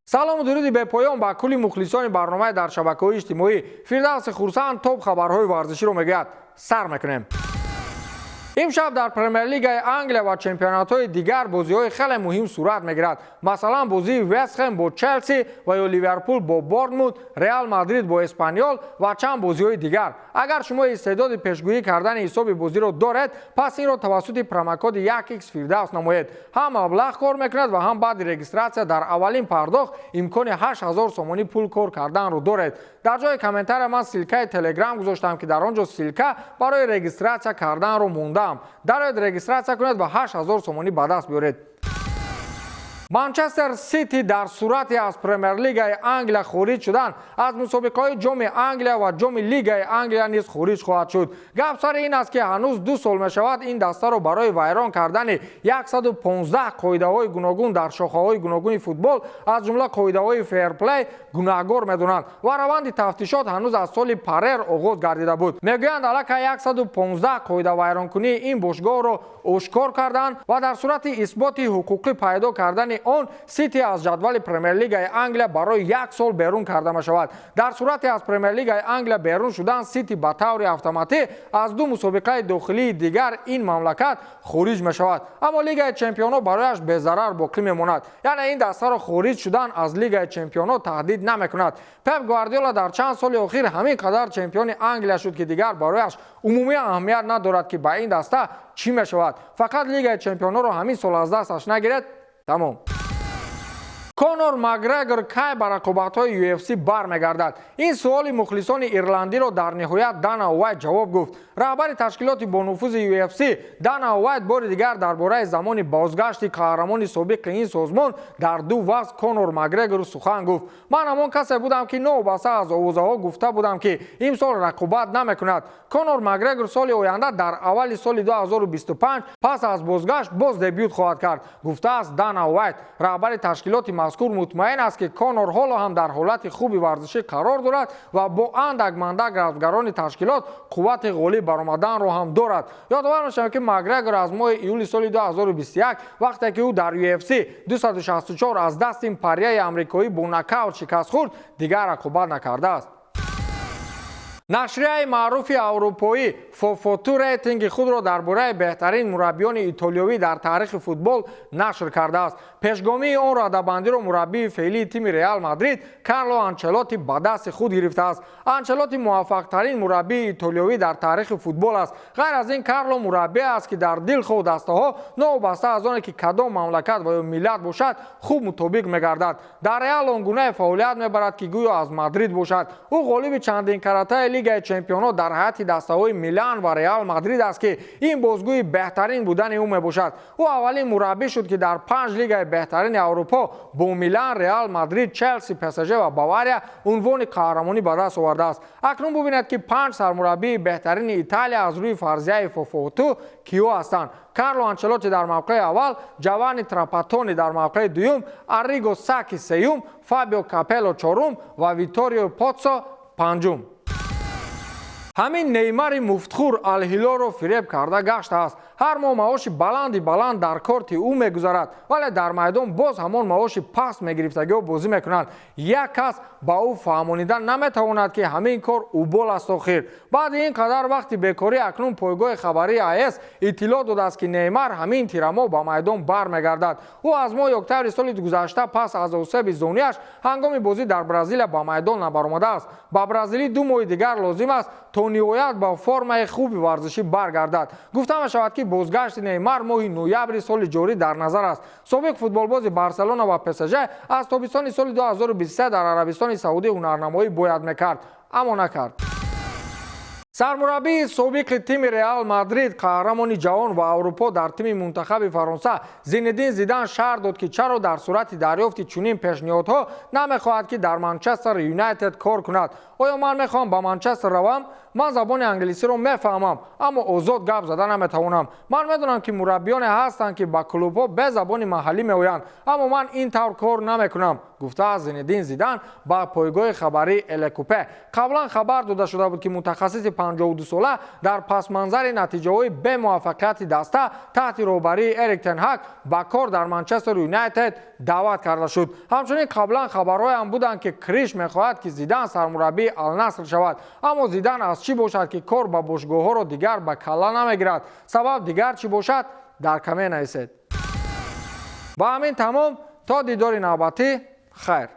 Салому дуруди бепоён ба кулли мухлисони барномаи дар шабакаҳои иҷтимоӣ. Фирдавси Хурсанд топ хабарҳои варзиширо мегӯяд. Сар мекунем. Имшаб дар Премер-лигаи Англия ва чемпионатҳои дигар бозиҳои хеле муҳим сурат мегирад. Масалан, бозии Вестхэм бо Челси ва ё Ливерпул бо Борнмут, Реал Мадрид бо Эспаньол ва чанд бозиҳои дигар. Агар шумо истеъдоди пешгӯӣ кардани ҳисоби бозиро доред, пас инро тавассути промокоди 1x Фирдавс намоед. Ҳам маблағ кор мекунад ва ҳам баъди регистратсия дар аввалин пардохт имкони 8000 сомонӣ пул кор карданро доред. Дар ҷои комментария ман ссылка и Телеграм гузоштам, ки дар он ҷо ссылка барои регистратсия карданро мондаам. Дароед, регистратсия кунед ва 8000 сомонӣ ба даст биёред. Манчестер Сити дар сурати аз Премер-лигаи Англия хориҷ шудан аз мусобиқаҳои Ҷоми Англия ва Ҷоми Лигаи Англия низ хориҷ хоҳад шуд. Гап сари ин аст, ки ҳанӯз 2 сол мешавад, ин дастаро барои вайрон кардани 115 қоидаҳои гуногун дар шохаҳои гуногуни футбол, аз ҷумла қоидаҳои фейрплей, гунаҳгор медонанд ва раванди тафтишот ҳанӯз аз соли парер оғоз гардида буд. Мегӯянд, аллакай 115 қоидавайронкунии ин бошгоҳро ошкор карданд ва дар сурати исботи ҳуқуқӣ пайдо кардани он Сити аз ҷадвали Премер-лигаи Англия барои як сол берун карда мешавад. Дар сурати аз Премер-лигаи Англия берун шудан Сити ба таври автоматӣ аз ду мусобиқаи дохилии дигар ин мамлакат хориҷ мешавад, аммо Лигаи чемпионҳо барояш безарар боқӣ мемонад. Яъне ин дастаро хориҷ шудан аз Лигаи чемпионҳо таҳдид намекунад. Пеп Гвардиола дар чанд соли охир ҳамин қадар чемпиони Англия шуд, ки дигар барояш умумӣ аҳамият надорад, ки ба ин даста чӣ мешавад. Фақат Лигаи чемпионҳоро ҳамин сол аз дасташ нагиред, тамом. Конор Макгрегор кай ба рақобатҳои UFC бармегардад? Ин суоли мухлисони ирландиро дар ниҳоят Дана Уайт ҷавоб гуфт. Раҳбари ташкилоти бонуфузи UFC Дана Уайт бори дигар дар бораи замони бозгашти қаҳрамони собиқи ин созмон дар ду вазн Конор Макгрегор сухан гуфт. «Ман ҳамон касе будам, ки новобаста аз овозаҳо гуфта будам, ки имсол рақобат намекунад. Конор Макгрегор соли оянда, дар аввали соли 2025, пас аз бозгашт боз дебют хоҳад кард», гуфтааст Дана Уайт. Раҳбари ташкилоти мазкур мутмаин аст, ки Конор ҳоло ҳам дар ҳолати хуби варзишӣ қарор дорад ва бо андак мандак рафтгарони ташкилот қуввати ғолиб баромаданро ҳам дорад. Ёдовар мешавем, ки Макгрегор аз моҳи июли соли 2021, вақте ки ӯ дар UFC 264 аз Дастин Порьеи амрикоӣ бо нокаут шикаст хӯрд, дигар рақобат накардааст. Нашрияи маъруфи аврупоӣ Фофоту рейтинги худро дар бораи беҳтарин мураббиёни итолиёвӣ дар таърихи футбол нашр кардааст. Пешгомии он радабандиро мураббии феълии тими Реал Мадрид Карло Анчелоти ба дасти худ гирифтааст. Анчелоти муваффақтарин мураббии итолиёвӣ дар таърихи футбол аст. Ғайр аз ин, Карло мураббие аст, ки дар дилхоҳ дастаҳо, новобаста аз оне ки кадом мамлакат ва ё миллат бошад, хуб мутобиқ мегардад. Дар Реал он гунае фаъолият мебарад, ки гӯё аз Мадрид бошад. Ӯ ғолиби чандин каратаи Лигаи чемпионҳо дар ҳайати дастаҳои Милан ва Реал Мадрид аст, ки ин бозгӯи беҳтарин будани ӯ мебошад. Ӯ аввалин мураббӣ шуд, ки дар панҷ лигаи беҳтарини Аврупо бо Милан, Реал Мадрид, Челси, ПСЖ ва Бавария унвони қаҳрамонӣ ба даст овардааст. Акнун бубинед, ки панҷ сармураббии беҳтарини Италия аз рӯи фарзияи Фофоту киҳо ҳастанд: Карло Анчелоти дар мавқеи аввал, Ҷовани Трапаттони дар мавқеи дуюм, Арриго Саки сеюм, Фабио Капелло чорум ва Виторио Потсо панҷум. Ҳамин Неймари муфтхӯр Алҳилолро фиреб карда гаштааст. Ҳар моҳ маоши баланди баланд дар корти ӯ мегузарад, вале дар майдон боз ҳамон маоши паст мегирифтагиҳо бозӣ мекунанд. Як кас ба ӯ фаҳмонида наметавонад, ки ҳамин кор убол аст. Охир баъди ин қадар вақти бекорӣ акнун пойгоҳи хабарии АС иттилоъ додааст, ки Неймар ҳамин тирамоҳ ба майдон бармегардад. Ӯ аз моҳи октябри соли гузашта пас аз осеби зонуяш ҳангоми бозӣ дар Бразилия ба майдон набаромадааст. Ба бразилӣ 2 моҳи дигар лозим аст, то ниҳоят ба формаи хуби варзишӣ баргардад. Гуфта мешавад, ки бозгашти Неймар моҳи ноябри соли ҷорӣ дар назар аст. Собиқ футболбози Барселона ва ПСЖ аз тобистони соли 2023 дар Арабистони Саудӣ ҳунарнамоӣ бояд мекард, аммо накард. Сармураббии собиқи тими Реал Мадрид, қаҳрамони ҷаҳон ва Аврупо дар тими мунтахаби Фаронса Зинедин Зидан шарҳ дод, ки чаро дар сурати дарёфти чунин пешниҳодҳо намехоҳад, ки дар Манчестер Юнайтед кор кунад. «Оё ман мехоҳам ба Манчестер равам? Ман дар Манчестер Юнайтед кор карда метавонам? Ман забони англисиро мефаҳмам, аммо озод гап зада наметавонам. Ман медонам, ки мураббиёне ҳастанд, ки ба клубҳо бе забони маҳаллӣ меоянд, аммо ман ин тавр кор намекунам, гуфтааст Зинедин Зидан ба пойгоҳи хабарии Лекипе. Қаблан хабар дода шуда буд, ки мутахассиси 52сола дар пасманзари натиҷаҳои бемуваффақияти даста таҳти роҳбарии Эрик тен Ҳаг ба кор дар Манчестер Юнайтед даъват карда шуд. Ҳамчунин қаблан хабарҳоям буданд, ки Криш мехоҳад, ки Зидан сармураббии Алнаср шавад, аммо Зидан аз чӣ бошад, ки кор ба бошгоҳҳоро дигар ба калла намегирад. Сабаб дигар чӣ бошад, дар коммент нависед. Ба ҳамин тамом, то дидори навбатӣ, хайр.